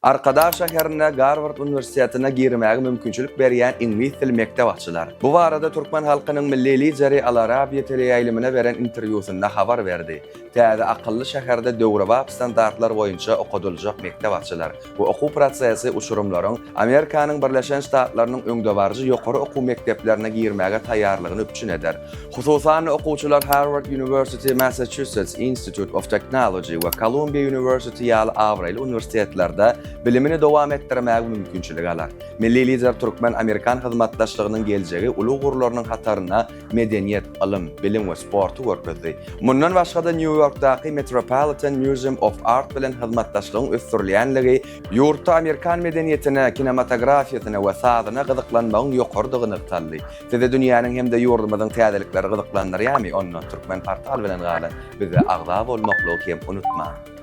Arkadag şäherinde Garward uniwersitetine girmäge mümkinçilik berýän iňlis dili mekdep açylar. Bu barada türkmen halkynyň Milli Lideri Al Arabiýa teleýaýlymyna beren interwýusynda habar berdi. Täze akylly şäherde döwrebap standartlar boýunça okadyljak mekdep açylar we okuw prosesi uçurymlaryň Amerikanyň Birleşen Ştatlarynyň öňdebaryjy ýokary okuw mekdeplerine girmäge taýýarlygyny üpjün eder. Hususan-da, okuwçylar Harvard University, Massachusetts Institute of Technology we Columbia University ýaly abraýly uniwersitetlerde bilimini dowam etdirmäge mümkinçilik alar. Milli Lider türkmen-amerikan hyzmatdaşlygynyň geljegi uly ugurlarynyň hatarynda medeniýet, ylym, bilim we sporty görkezdi. Mundan başga-da, Nýu-Ýorkdaky Metropolitan Museum of Art bilen hyzmatdaşlygyň ösdürilýänligi ýurtda amerikan medeniýetine, kinematografiýasyna we sazyna gyzyklanmagyň ýokarydygy nygtaldy. Sizi dünýäniň hem-de ýurdumyzyň täzelikleri gyzyklandyrýarmy? Onda Türkmenportal bilen galyň, bize agza bolmaklygy hem unutmaň!